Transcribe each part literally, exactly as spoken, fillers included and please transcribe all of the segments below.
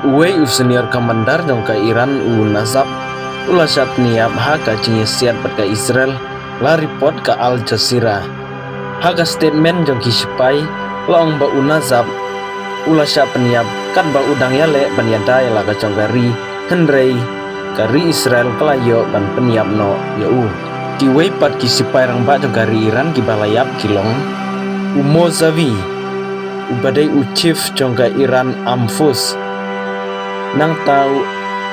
Uwei u senior commander jong ka Iran u Najaf u la shah pynïap ha ka jingïasiat bad ka Israel, la report ka Al Jazeera. Ha ka statement jong ki sipai la ong ba u Najaf u la shah pynïap katba u dang ïaleh ban ïada ïa la ka jong ka ri, hynrei ka ri Israel ka la ïoh ban pynïap noh ïa u. Kiwei pat ki sipai rangbah jong ka ri Iran kiba la ïap ki long u Mosavi, uba dei u chief jong ka Iran Armed Force. Nangta u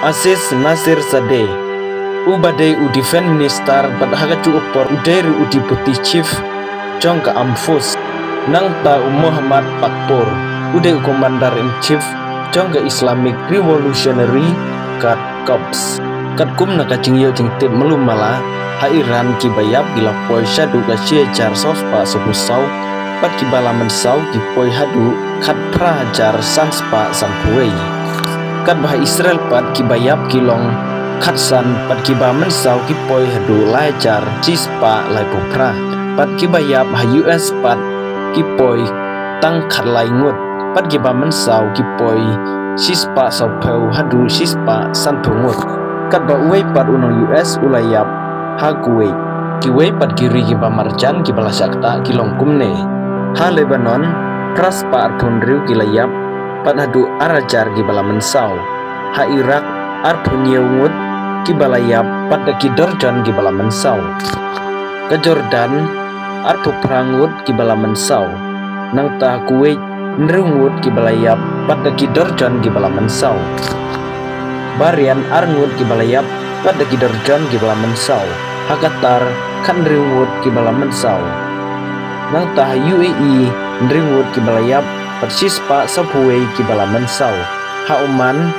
Aziz Nasir Zadeh, uba dei u defense minister bad ha kajuh ka por u dei ruh u deputy chief jong ka Armed Force. Nangta u Mohammad Pakpour, u dei u commander in chief jong ka Islamic Revolutionary Guard Corps. Katkum na ka jingïoh jingtip malu mala, ha Iran kiba ïap ki la poi shaduh ka shi hajar saw spah saw phew saw, bad kiba la mynsaw ki poi haduh khatphra hajar san spah sanphew wei. Katba ha Israel pat kiba ïap ki long khatsan, bad kiba mynsaw ki poi haduh lai hajar shi spah laiphew phra. Bad kiba ïap ha U S pat ki poi tang khatlai ngut, bad kiba mynsaw ki poi shi spah sawphew haduh shi spah sanphew ngut. Katba uwei pat u nong U S u la ïap ha Kuwait. Kiwei pat ki ri kiba marjan kiba la shah ktah ki long kumne: ha Lebanon phra spah arphew hynriew ki la ïap, bad haduh ar hajar kiba la mynsaw. Ha Iraq arphew hynñiew ngut kiba la ïap, bad da ki dorjon kiba la mynsaw. Ka Jordan arphew phra ngut kiba la mynsaw. Nangta ha Kuwait hynriew ngut kiba la ïap, bad da ki dorjon kiba la mynsaw. Bahrain ar ngut kiba la ïap, bad da ki dorjon kiba la mynsaw. Ha Qatar khathynriew ngut kiba la mynsaw. Nangta ha U A E hynriew ngut kiba la ïap, bad shi spah sawphew wei kiba la mynsaw. Ha Oman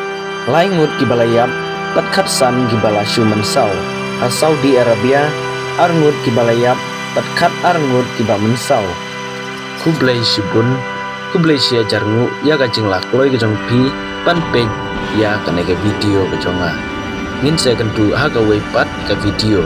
lai ngut kiba la ïap, bad khatsan kiba la shu mynsaw. Ha Saudi Arabia ar ngut kiba la ïap, bad khatar ngut kiba mynsaw. Khublei shibun, khublei shi hajar nguh ïa ka jingïaid kloi ka jong phi ban peit ïa kane ka video ka jong nga. Ngin sa ïakynduh ha kawei pat ka video.